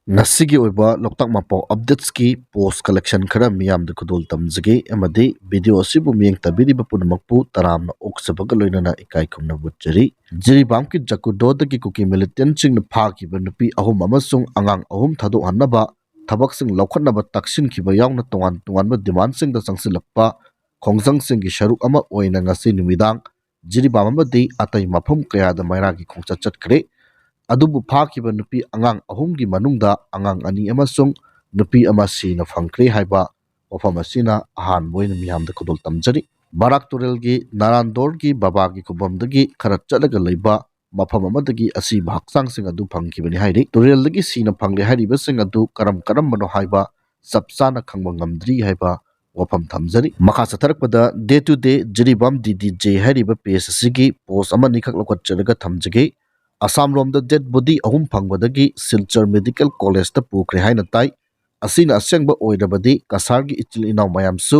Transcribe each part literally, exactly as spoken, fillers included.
ꯉꯁꯤꯒꯤ ꯑꯣꯏꯕ ꯂꯣꯛꯇꯥꯛ ꯃꯄꯥꯎ ꯑꯞꯗꯦꯠꯁꯀꯤ ꯄꯣꯁ ꯀꯂꯦꯛꯁꯟ ꯈꯔ ꯃꯤꯌꯥꯝꯗ ꯈꯨꯗꯣꯜ ꯇꯝꯖꯒꯦ, ꯑꯃꯗꯤ ꯚꯤꯗꯤꯑꯣ ꯑꯁꯤꯕꯨ ꯃꯤꯠꯌꯦꯡ ꯇꯥꯕꯤꯔꯤꯕ ꯄꯨꯝꯅꯃꯛꯄꯨ ꯇꯔꯥꯝꯅ ꯑꯣꯛꯆꯕꯒ ꯂꯣꯏꯅꯅ ꯏꯀꯥꯏ ꯈꯨꯝꯅꯕ ꯎꯠꯆꯔꯤ꯫ ꯖꯤꯔꯤꯕꯥꯝꯒꯤ ꯖꯀꯨꯗꯣꯗꯒꯤ ꯀꯨꯀꯤ ꯃꯤꯂꯤꯇꯦꯟꯁꯤꯡꯅ ꯐꯥꯈꯤꯕ ꯅꯨꯄꯤ ꯑꯍꯨꯝ ꯑꯃꯁꯨꯡ ꯑꯉꯥꯡ ꯑꯍꯨꯝ ꯊꯥꯗꯣꯛꯍꯟꯅꯕ ꯊꯕꯛꯁꯤꯡ ꯂꯧꯈꯠꯅꯕ ꯇꯛꯁꯤꯟꯈꯤꯕ ꯌꯥꯎꯅ ꯇꯣꯉꯥꯟ ꯇꯣꯉꯥꯟꯕ ꯗꯤꯃꯥꯟꯁꯤꯡꯗ ꯆꯪꯁꯤꯜꯂꯛꯄ ꯈꯣꯡꯖꯪꯁꯤꯡꯒꯤ ꯁꯔꯨꯛ ꯑꯃ ꯑꯣꯏꯅ ꯉꯁꯤ ꯅꯨꯃꯤꯗꯥꯡ ꯖꯤꯔꯤꯕꯥꯝ ꯑꯃꯗꯤ ꯑꯇꯩ ꯃꯐꯝ ꯀꯌꯥꯗ ꯃꯩꯔꯥꯒꯤ ꯈꯣꯡꯆꯠ ꯆꯠꯈ꯭ꯔꯦ꯫ ꯑꯗꯨꯕꯨ ꯐꯥꯈꯤꯕ ꯅꯨꯄꯤ ꯑꯉꯥꯡ ꯑꯍꯨꯝꯒꯤ ꯃꯅꯨꯡꯗ ꯑꯉꯥꯡ ꯑꯅꯤ ꯑꯃꯁꯨꯡ ꯅꯨꯄꯤ ꯑꯃ ꯁꯤꯅ ꯐꯪꯈ꯭ꯔꯦ ꯍꯥꯏꯕ ꯋꯥꯐꯝ ꯑꯁꯤꯅ ꯑꯍꯥꯟꯕ ꯑꯣꯏꯅ ꯃꯤꯌꯥꯝꯗ ꯈꯨꯗꯣꯜ ꯇꯝꯖꯔꯤ꯫ ꯕꯔꯥꯛ ꯇꯨꯔꯦꯜꯒꯤ ꯅꯥꯔꯥꯟꯗꯣꯔꯒꯤ ꯕꯕꯥꯒꯤ ꯈꯨꯕꯝꯗꯒꯤ ꯈꯔ ꯆꯠꯂꯒ ꯂꯩꯕ ꯃꯐꯝ ꯑꯃꯗꯒꯤ ꯑꯁꯤꯕ ꯍꯛꯆꯥꯡꯁꯤꯡ ꯑꯗꯨ ꯐꯪꯈꯤꯕꯅꯤ ꯍꯥꯏꯔꯤ꯫ ꯇꯨꯔꯦꯜꯗꯒꯤ ꯁꯤꯅ ꯐꯪꯂꯦ ꯍꯥꯏꯔꯤꯕꯁꯤꯡ ꯑꯗꯨ ꯀꯔꯝ ꯀꯔꯝꯕꯅꯣ ꯍꯥꯏꯕ ꯆꯞ ꯆꯥꯅ ꯈꯪꯕ ꯉꯝꯗ꯭ꯔꯤ ꯍꯥꯏꯕ ꯋꯥꯐꯝ ꯊꯝꯖꯔꯤ꯫ ꯃꯈꯥ ꯆꯠꯊꯔꯛꯄꯗ ꯗꯦ to day Jiribam D D J ꯍꯥꯏꯔꯤꯕ ꯄꯦꯖ ꯑꯁꯤꯒꯤ ꯄꯣꯁ ꯑꯃꯅꯤꯈꯛ ꯂꯧꯈꯠꯆꯔꯒ ꯊꯝꯖꯒꯦ꯫ ꯑꯁꯥꯝ ꯂꯣꯝꯗ ꯗꯦꯗ ꯕꯣꯗꯤ ꯑꯍꯨꯝ ꯐꯪꯕꯗꯒꯤ ꯁꯤꯜꯆꯔ ꯃꯦꯗꯤꯀꯦꯜ ꯀꯣꯂꯦꯖꯇ ꯄꯨꯈ꯭ꯔꯦ ꯍꯥꯏꯅ ꯇꯥꯏ꯫ ꯑꯁꯤꯅ ꯑꯁꯦꯡꯕ ꯑꯣꯏꯔꯕꯗꯤ ꯀꯁꯥꯔꯒꯤ ꯏꯆꯤꯜ ꯏꯅꯥꯎ ꯃꯌꯥꯝꯁꯨ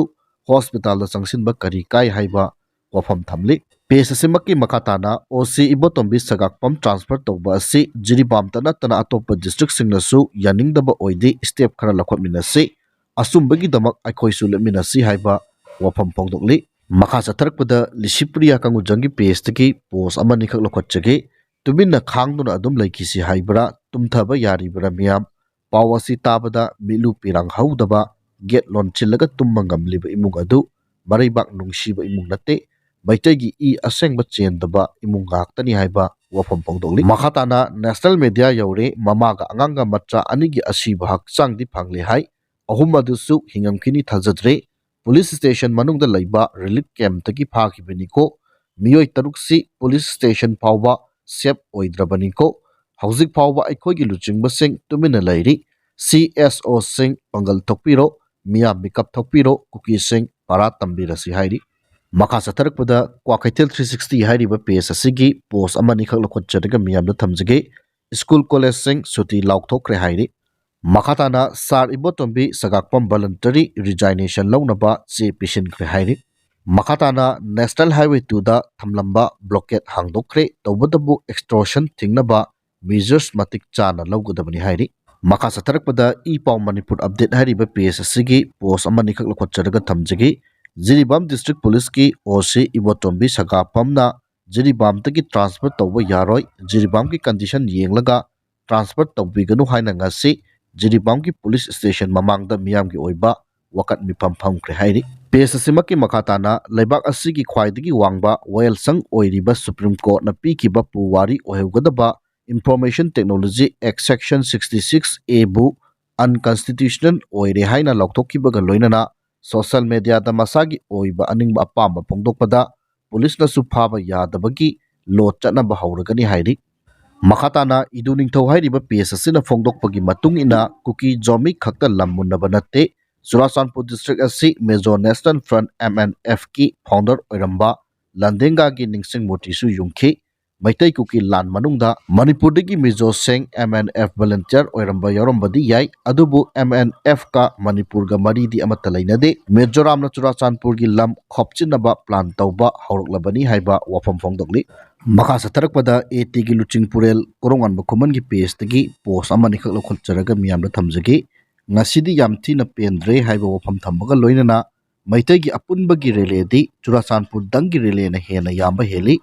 ꯍꯣꯁꯄꯤꯇꯥꯜꯗ ꯆꯪꯁꯤꯟꯕ ꯀꯔꯤ ꯀꯥꯏ ꯍꯥꯏꯕ ꯋꯥꯐꯝ ꯊꯝꯂꯤ꯫ ꯄꯦꯖ ꯑꯁꯤꯃꯛꯀꯤ ꯃꯈꯥ ꯇꯥꯅ ꯑꯣ ꯁꯤ ꯏꯕꯣꯇꯣꯝꯕꯤ ꯁꯒꯥꯛꯄꯝ ꯇ꯭ꯔꯥꯟꯁꯐꯔ ꯇꯧꯕ ꯑꯁꯤ ꯖꯤꯔꯤꯕꯥꯝꯇ ꯅꯠꯇꯅ ꯑꯇꯣꯞꯄ ꯗꯤꯁꯇ꯭ꯔꯤꯛꯁꯤꯡꯅꯁꯨ ꯌꯥꯅꯤꯡꯗꯕ ꯑꯣꯏꯗꯦ, ꯁ꯭ꯇꯦꯞ ꯈꯔ ꯂꯧꯈꯠꯃꯤꯟꯅꯁꯤ, ꯑꯆꯨꯝꯕꯒꯤꯗꯃꯛ ꯑꯩꯈꯣꯏꯁꯨ ꯂꯦꯞꯃꯤꯟꯅꯁꯤ ꯍꯥꯏꯕ ꯋꯥꯐꯝ ꯐꯣꯡꯗꯣꯛꯂꯤ꯫ ꯃꯈꯥ ꯆꯠꯊꯔꯛꯄꯗ ꯂꯤꯁꯤꯄ꯭ꯔꯤꯌꯥ ꯀꯪꯒꯨꯖꯝꯒꯤ ꯄꯦꯖꯇꯒꯤ ꯄꯣꯁ ꯑꯃꯅꯤꯈꯛ ꯂꯧꯈꯠꯆꯒꯦ꯫ ꯇꯨꯃꯤꯟꯅ ꯈꯥꯡꯗꯨꯅ ꯑꯗꯨꯝ ꯂꯩꯈꯤꯁꯤ ꯍꯥꯏꯕ꯭ꯔꯥ? ꯇꯨꯝꯊꯕ ꯌꯥꯔꯤꯕ꯭ꯔꯥ ꯃꯤꯌꯥꯝ? ꯄꯥꯎ ꯑꯁꯤ ꯇꯥꯕꯗ ꯃꯤꯠꯂꯨ ꯄꯤꯔꯥꯡ ꯍꯧꯗꯕ, ꯒꯦꯠ ꯂꯣꯟꯁꯤꯜꯂꯒ ꯇꯨꯝꯕ ꯉꯝꯂꯤꯕ ꯏꯃꯨꯡ ꯑꯗꯨ ꯃꯔꯩꯕꯥꯛ ꯅꯨꯡꯁꯤꯕ ꯏꯃꯨꯡ ꯅꯠꯇꯦ꯫ ꯃꯩꯇꯩꯒꯤ ꯏ ꯑꯁꯦꯡꯕ ꯆꯦꯟꯗꯕ ꯏꯃꯨꯡ ꯉꯥꯛꯇꯅꯤ ꯍꯥꯏꯕ ꯋꯥꯐꯝ ꯐꯣꯡꯗꯣꯛꯂꯤ꯫ ꯃꯈꯥ ꯇꯥꯅ ꯅꯦꯁꯅꯦꯜ ꯃꯦꯗꯤꯌꯥ ꯌꯧꯔꯦ꯫ ꯃꯃꯥꯒ ꯑꯉꯥꯡꯒ ꯃꯆꯥ ꯑꯅꯤꯒꯤ ꯑꯁꯤꯕ ꯍꯛꯆꯥꯡꯗꯤ ꯐꯪꯂꯦ ꯍꯥꯏ꯫ ꯑꯍꯨꯝ ꯑꯗꯨꯁꯨ ꯍꯤꯡꯉꯝꯈꯤꯅꯤ ꯊꯥꯖꯗ꯭ꯔꯦ꯫ ꯄꯨꯂꯤꯁ ꯁ꯭ꯇꯦꯁꯟ ꯃꯅꯨꯡꯗ ꯂꯩꯕ ꯔꯤꯂꯤꯐ ꯀꯦꯝꯞꯇꯒꯤ ꯐꯥꯈꯤꯕꯅꯤꯀꯣ꯫ ꯃꯤꯑꯣꯏ ꯇꯔꯨꯛꯁꯤ ꯄꯨꯂꯤꯁ ꯁ꯭ꯇꯦꯁꯟ ꯐꯥꯎꯕ ꯁꯦꯐ ꯑꯣꯏꯗ꯭ꯔꯕꯅꯤꯀꯣ꯫ ꯍꯧꯖꯤꯛ ꯐꯥꯎꯕ ꯑꯩꯈꯣꯏꯒꯤ ꯂꯨꯆꯤꯡꯕꯁꯤꯡ ꯇꯨꯃꯤꯟꯅ ꯂꯩꯔꯤ꯫ ꯁꯤ ꯑꯦꯁ ꯑꯣꯁꯤꯡ ꯄꯥꯡꯒꯜ ꯊꯣꯛꯄꯤꯔꯣ, ꯃꯤꯌꯥꯝ ꯃꯤꯀꯞ ꯊꯣꯛꯄꯤꯔꯣ, ꯀꯨꯀꯤꯁꯤꯡ ꯄꯔꯥ ꯇꯝꯕꯤꯔꯁꯤ ꯍꯥꯏꯔꯤ꯫ ꯃꯈꯥ ꯆꯠꯊꯔꯛꯄꯗ ꯀ꯭ꯋꯥꯀꯩꯊꯦꯜ ꯊ꯭ꯔꯤ ꯁꯤꯛꯁꯇꯤ ꯍꯥꯏꯔꯤꯕ ꯄꯦꯖ ꯑꯁꯤꯒꯤ ꯄꯣꯁ ꯑꯃꯅꯤꯈꯛ ꯂꯧꯈꯠꯆꯔꯒ ꯃꯤꯌꯥꯝꯗ ꯊꯝꯖꯒꯦ꯫ ꯁ꯭ꯀꯨꯜ ꯀꯣꯂꯦꯖꯁꯤꯡ ꯁꯨꯇꯤ ꯂꯥꯎꯊꯣꯛꯈ꯭ꯔꯦ ꯍꯥꯏꯔꯤ꯫ ꯃꯈꯥ ꯇꯥꯅ ꯁꯥꯔ ꯏꯕꯣꯇꯣꯝꯕꯤ ꯁꯒꯥꯛꯄꯝ voluntary resignation ꯂꯧꯅꯕ ꯆꯦ ꯄꯤꯁꯤꯟꯈ꯭ꯔꯦ ꯍꯥꯏꯔꯤ꯫ ꯃꯈꯥ ꯇꯥꯅ ꯅꯦꯁꯅꯦꯜ ꯍꯥꯏꯋꯦ ꯇꯨꯗ ꯊꯝꯂꯝꯕ ꯕ꯭ꯂꯣꯀꯦꯠ ꯍꯥꯡꯗꯣꯛꯈ꯭ꯔꯦ, ꯇꯧꯕꯇꯕꯨ ꯑꯦꯛꯁꯇꯣꯔꯁꯟ ꯊꯤꯡꯅꯕ ꯃꯤꯖꯔꯁ ꯃꯇꯤꯛ ꯆꯥꯅ ꯂꯧꯒꯗꯕꯅꯤ ꯍꯥꯏꯔꯤ꯫ ꯃꯈꯥ ꯆꯠꯊꯔꯛꯄꯗ ꯏ ꯄꯥꯎ ꯃꯅꯤꯄꯨꯔ ꯑꯞꯗꯦꯠ ꯍꯥꯏꯔꯤꯕ ꯄꯦꯖ ꯑꯁꯤꯒꯤ ꯄꯣꯁ ꯑꯃꯅꯤꯈꯛ ꯂꯧꯈꯠꯆꯔꯒ ꯊꯝꯖꯒꯦ꯫ ꯖꯤꯔꯤꯕꯥꯝ ꯗꯤꯁꯇ꯭ꯔꯤꯛ ꯄꯨꯂꯤꯁꯀꯤ ꯑꯣ ꯁꯤ ꯏꯕꯣꯇꯣꯝꯕꯤ ꯁꯒꯥꯐꯝꯅ ꯖꯤꯔꯤꯕꯥꯝꯗꯒꯤ ꯇ꯭ꯔꯥꯟꯁꯐꯔ ꯇꯧꯕ ꯌꯥꯔꯣꯏ, ꯖꯤꯔꯤꯕꯥꯝꯒꯤ ꯀꯟꯗꯤꯁꯟ ꯌꯦꯡꯂꯒ ꯇ꯭ꯔꯥꯟꯁꯐꯔ ꯇꯧꯕꯤꯒꯅꯨ ꯍꯥꯏꯅ ꯉꯁꯤ ꯖꯤꯔꯤꯕꯥꯝꯒꯤ ꯄꯨꯂꯤꯁ ꯁ꯭ꯇꯦꯁꯟ ꯃꯃꯥꯡꯗ ꯃꯤꯌꯥꯝꯒꯤ ꯑꯣꯏꯕ ꯋꯥꯀꯠ ꯃꯤꯐꯝ ꯐꯝꯈ꯭ꯔꯦ ꯍꯥꯏꯔꯤ꯫ ꯄꯦꯖ ꯑꯁꯤꯃꯛꯀꯤ ꯃꯈꯥ ꯇꯥꯅ ꯂꯩꯕꯥꯛ ꯑꯁꯤꯒꯤ ꯈ꯭ꯋꯥꯏꯗꯒꯤ ꯋꯥꯡꯕ ꯋꯥꯌꯦꯜꯁꯪ ꯑꯣꯏꯔꯤꯕ ꯁꯨꯄ꯭ꯔꯤꯝ ꯀꯣꯔꯠꯅ ꯄꯤꯈꯤꯕ ꯄꯨꯋꯥꯔꯤ ꯑꯣꯏꯍꯧꯒꯗꯕ Information Technology Act Section sixty six A ꯕꯨ unconstitutional ꯑꯣꯏꯔꯦ ꯍꯥꯏꯅ ꯂꯥꯎꯊꯣꯛꯈꯤꯕꯒ ꯂꯣꯏꯅꯅ social media ꯗ ꯃꯁꯥꯒꯤ ꯑꯣꯏꯕ ꯑꯅꯤꯡꯕ ꯑꯄꯥꯝꯕ ꯐꯣꯡꯗꯣꯛꯄꯗ ꯄꯨꯂꯤꯁꯅꯁꯨ ꯐꯥꯕ ꯌꯥꯗꯕꯒꯤ ꯂꯣ ꯆꯠꯅꯕ ꯍꯧꯔꯒꯅꯤ ꯍꯥꯏꯔꯤ꯫ ꯃꯈꯥ ꯇꯥꯅ ꯏꯗꯨ ꯅꯤꯡꯊꯧ ꯍꯥꯏꯔꯤꯕ ꯄꯦꯖ ꯑꯁꯤꯅ ꯐꯣꯡꯗꯣꯛꯄꯒꯤ ꯃꯇꯨꯡ ꯏꯟꯅ ꯀꯨꯀꯤ ꯖꯣꯃꯤ ꯈꯛꯇ ꯂꯝ ꯃꯨꯟꯅꯕ ꯅꯠꯇꯦ, ꯆꯨꯔꯥꯆꯥꯟꯄꯨꯔ ꯗꯤꯁꯇ꯭ꯔꯤꯛ ꯑꯁꯤ ꯃꯤꯖꯣ national front, M N F, ꯀꯤ ꯐꯥꯎꯟꯗꯔ ꯑꯣꯏꯔꯝꯕ ꯂꯟꯗꯦꯡꯒꯥꯒꯤ ꯅꯤꯡꯁꯤꯡ ꯃꯨꯔꯇꯤꯁꯨ ꯌꯨꯡꯈꯤ꯫ ꯃꯩꯇꯩ ꯀꯨꯀꯤ ꯂꯥꯟ ꯃꯅꯨꯡꯗ ꯃꯅꯤꯄꯨꯔꯗꯒꯤ ꯃꯤꯖꯣꯁꯤꯡ M N F ꯚꯣꯂꯨꯟꯇꯤꯌꯔ ꯑꯣꯏꯔꯝꯕ ꯌꯥꯎꯔꯝꯕꯗꯤ ꯌꯥꯏ, ꯑꯗꯨꯕꯨ M N F ꯀ ꯃꯅꯤꯄꯨꯔꯒ ꯃꯔꯤꯗꯤ ꯑꯃꯠꯇ ꯂꯩꯅꯗꯦ꯫ ꯃꯤꯖꯣꯔꯥꯝꯅ ꯆꯨꯔꯥꯆꯥꯟꯄꯨꯔꯒꯤ ꯂꯝ ꯈꯣꯞꯆꯤꯟꯅꯕ ꯄ꯭ꯂꯥꯟ ꯇꯧꯕ ꯍꯧꯔꯛꯂꯕꯅꯤ ꯍꯥꯏꯕ ꯋꯥꯐꯝ ꯐꯣꯡꯗꯣꯛꯂꯤ꯫ ꯃꯈꯥ ꯆꯠꯊꯔꯛꯄꯗ ꯑꯦ ꯇꯤꯒꯤ ꯂꯨꯆꯤꯡꯄꯨꯔꯦꯜ ꯀꯣꯔꯧꯉꯥꯟꯕ ꯈꯨꯃꯟꯒꯤ ꯄꯦꯖꯇꯒꯤ ꯄꯣꯁ ꯑꯃꯅꯤꯈꯛ ꯂꯧꯈꯠꯆꯔꯒ ꯃꯤꯌꯥꯝꯗ ꯊꯝꯖꯒꯦ꯫ ꯉꯁꯤꯗꯤ ꯌꯥꯝ ꯊꯤꯅ ꯄꯦꯟꯗ꯭ꯔꯦ ꯍꯥꯏꯕ ꯋꯥꯐꯝ ꯊꯝꯕꯒ ꯂꯣꯏꯅꯅ ꯃꯩꯇꯩꯒꯤ ꯑꯄꯨꯟꯕꯒꯤ ꯔꯦꯂꯦꯗꯤ ꯆꯨꯔꯥꯆꯥꯟꯄꯨꯔꯗꯪꯒꯤ ꯔꯦꯂꯦꯅ ꯍꯦꯟꯅ ꯌꯥꯝꯕ ꯍꯦꯜꯂꯤ꯫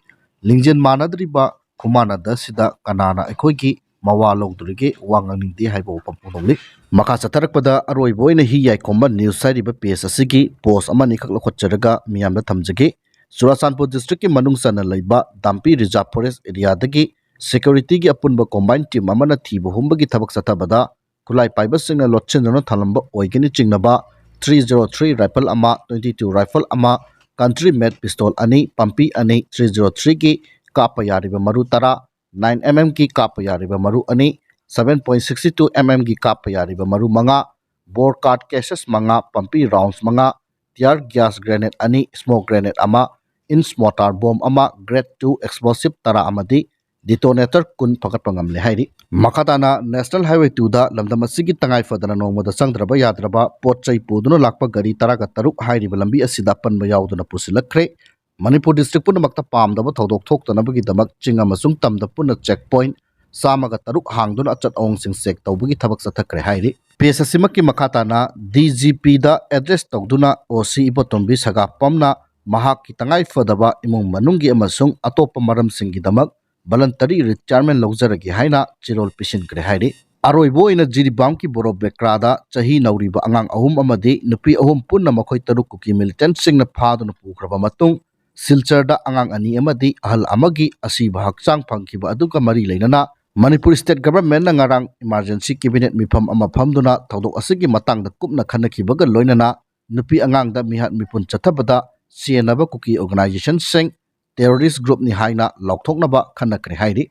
ꯂꯤꯡꯖꯦꯜ ꯃꯥꯟꯅꯗ꯭ꯔꯤꯕ ꯈꯨꯃꯥꯟꯅꯗ ꯑꯁꯤꯗ ꯀꯅꯥꯅ ꯑꯩꯈꯣꯏꯒꯤ ꯃꯋꯥ ꯂꯧꯗꯣꯔꯤꯒꯦ? ꯋꯥ ꯉꯥꯡꯅꯤꯡꯗꯦ ꯍꯥꯏꯕ ꯋꯥꯐꯝ ꯐꯣꯡꯗꯣꯛꯂꯤ꯫ ꯃꯈꯥ ꯆꯠꯊꯔꯛꯄꯗ ꯑꯔꯣꯏꯕ ꯑꯣꯏꯅ ꯍꯤ ꯌꯥꯏꯈꯣꯝꯕ ꯅ꯭ꯌꯨꯁ ꯍꯥꯏꯔꯤꯕ ꯄꯦꯖ ꯑꯁꯤꯒꯤ ꯄꯣꯁ ꯑꯃꯅꯤꯈꯛ ꯂꯧꯈꯠꯆꯔꯒ ꯃꯤꯌꯥꯝꯗ ꯊꯝꯖꯒꯦ꯫ ꯆꯨꯔꯥꯆꯥꯟꯄꯨꯔ ꯗꯤꯁꯇ꯭ꯔꯤꯛꯀꯤ ꯃꯅꯨꯡ ꯆꯟꯅ ꯂꯩꯕ ꯗꯥꯝꯄꯤ ꯔꯤꯖꯥꯔꯚ ꯐꯣꯔꯦꯁ ꯑꯦꯔꯤꯌꯥꯗꯒꯤ ꯁꯦꯀ꯭ꯌꯨꯔꯤꯇꯤꯒꯤ ꯑꯄꯨꯟꯕ ꯀꯣꯝꯕꯥꯏꯟ ꯇꯤꯝ ꯑꯃꯅ ꯊꯤꯕ ꯍꯨꯝꯕꯒꯤ ꯊꯕꯛ ꯆꯠꯊꯕꯗ ꯈꯨꯠꯂꯥꯏ ꯄꯥꯏꯕꯁꯤꯡꯅ ꯂꯣꯠꯁꯤꯟꯗꯨꯅ ꯊꯝꯂꯝꯕ ꯑꯣꯏꯒꯅꯤ ꯆꯤꯡꯅꯕ three zero three ꯔꯥꯏꯐꯜ ꯑꯃ, twenty two ꯔꯥꯏꯐꯜ ꯑꯃ, ꯀꯟꯇ꯭ꯔꯤ ꯃꯦꯠ ꯄꯤꯁꯇꯣꯜ ꯑꯅꯤ, ꯄꯝꯄꯤ ꯑꯅꯤ, three zero three ꯒꯤ ꯀꯥꯞꯄ ꯌꯥꯔꯤꯕ ꯃꯔꯨ ꯇꯔꯥ, nine M M ꯒꯤ ꯀꯥꯞꯄ ꯌꯥꯔꯤꯕ ꯃꯔꯨ ꯑꯅꯤ, seven point six two M M ꯒꯤ ꯀꯥꯞꯄ ꯌꯥꯔꯤꯕ ꯃꯔꯨ ꯃꯉꯥ, ꯕꯣꯔ ꯀꯥꯔꯠ ꯀꯦꯁꯦꯁ ꯃꯉꯥ, ꯄꯝꯄꯤ ꯔꯥꯎꯟꯁ ꯃꯉꯥ, tear gas grenade ꯑꯅꯤ, smoke grenade ꯑꯃ, ꯏꯟꯁ ꯃꯣꯔꯇꯥꯔ ꯕꯣꯝ ꯑꯃ, grade two explosive ꯇꯔꯥ ꯑꯃꯗꯤ detonator ꯀꯨꯟ ꯐꯒꯠꯄ ꯉꯝꯂꯦ ꯍꯥꯏꯔꯤ꯫ ꯃꯈꯥ ꯇꯥꯅ National Highway two ꯗ ꯂꯝꯗꯝ ꯑꯁꯤꯒꯤ ꯇꯉꯥꯏ ꯐꯗꯅ ꯅꯣꯡꯃꯗ ꯆꯪꯗ꯭ꯔꯕ ꯌꯥꯗ꯭ꯔꯕ ꯄꯣꯠ ꯆꯩ ꯄꯨꯗꯨꯅ ꯂꯥꯛꯄ ꯒꯥꯔꯤ ꯇꯔꯥꯒ ꯇꯔꯨꯛ ꯍꯥꯏꯔꯤꯕ ꯂꯝꯕꯤ ꯑꯁꯤꯗ ꯑꯄꯟꯕ ꯌꯥꯎꯗꯅ ꯄꯨꯁꯤꯜꯂꯛꯈ꯭ꯔꯦ꯫ ꯃꯅꯤꯄꯨꯔ ꯗꯤꯁꯇ꯭ꯔꯤꯛ ꯄꯨꯝꯅꯃꯛꯇ ꯄꯥꯝꯗꯕ ꯊꯧꯗꯣꯛ ꯊꯣꯛꯇꯅꯕꯒꯤꯗꯃꯛ ꯆꯤꯡ ꯑꯃꯁꯨꯡ ꯇꯝꯗ ꯄꯨꯟꯅ check point ꯆꯥꯝꯃꯒ ꯇꯔꯨꯛ ꯍꯥꯡꯗꯨꯅ ꯑꯆꯠ ꯑꯋꯣꯡꯁꯤꯡ ꯆꯦꯛ ꯇꯧꯕꯒꯤ ꯊꯕꯛ ꯆꯠꯊꯈ꯭ꯔꯦ ꯍꯥꯏꯔꯤ꯫ ꯄꯦꯖ ꯑꯁꯤꯃꯛꯀꯤ ꯃꯈꯥ ꯇꯥꯅ ꯗꯤ ꯖꯤ ꯄꯤꯗ ꯑꯦꯗ꯭ꯔꯦꯁ ꯇꯧꯗꯨꯅ ꯑꯣ ꯁꯤ ꯏꯕꯣꯇꯣꯝꯕꯤ ꯁꯒꯥꯄꯝꯅ ꯃꯍꯥꯛꯀꯤ ꯇꯉꯥꯏ ꯐꯗꯕ ꯏꯃꯨꯡ ꯃꯅꯨꯡꯒꯤ ꯑꯃꯁꯨꯡ ꯑꯇꯣꯞꯄ ꯃꯔꯝꯁꯤꯡꯒꯤꯗꯃꯛ voluntary retirement ꯂꯧꯖꯔꯒꯦ ꯍꯥꯏꯅ ꯆꯦꯔꯣꯜ ꯄꯤꯁꯤꯟꯈ꯭ꯔꯦ ꯍꯥꯏꯔꯤ꯫ ꯑꯔꯣꯏꯕ ꯑꯣꯏꯅ ꯖꯤꯔꯤꯕꯥꯝꯒꯤ ꯕꯣꯔꯣ ꯕꯦꯀ꯭ꯔꯥꯗ ꯆꯍꯤ ꯅꯧꯔꯤꯕ ꯑꯉꯥꯡ ꯑꯍꯨꯝ ꯑꯃꯗꯤ ꯅꯨꯄꯤ ꯑꯍꯨꯝ ꯄꯨꯟꯅ ꯃꯈꯣꯏ ꯇꯔꯨꯛ ꯀꯨꯀꯤ militantꯁꯤꯡꯅ ꯐꯥꯗꯨꯅ ꯄꯨꯈ꯭ꯔꯕ ꯃꯇꯨꯡ ꯁꯤꯜꯆꯔꯗ ꯑꯉꯥꯡ ꯑꯅꯤ ꯑꯃꯗꯤ ꯑꯍꯜ ꯑꯃꯒꯤ ꯑꯁꯤꯕ ꯍꯛꯆꯥꯡ ꯐꯪꯈꯤꯕ ꯑꯗꯨꯒ ꯃꯔꯤ ꯂꯩꯅꯅ ꯃꯅꯤꯄꯨꯔ state governmentꯅ ꯉꯔꯥꯡ emergency cabinet ꯃꯤꯐꯝ ꯑꯃ ꯐꯝꯗꯨꯅ ꯊꯧꯗꯣꯛ ꯑꯁꯤꯒꯤ ꯃꯇꯥꯡꯗ ꯀꯨꯞꯅ ꯈꯟꯅꯈꯤꯕꯒ ꯂꯣꯏꯅꯅ ꯅꯨꯄꯤ ꯑꯉꯥꯡꯗ ꯃꯤꯍꯥꯠ ꯃꯤꯄꯨꯟ ꯆꯠꯊꯕꯗ ꯆꯦꯟꯅꯕ ꯀꯨꯀꯤ organisationꯁꯤꯡ terrorist groupꯅꯤ ꯍꯥꯏꯅ ꯂꯥꯎꯊꯣꯛꯅꯕ ꯈꯟꯅꯈ꯭ꯔꯦ ꯍꯥꯏꯔꯤ꯫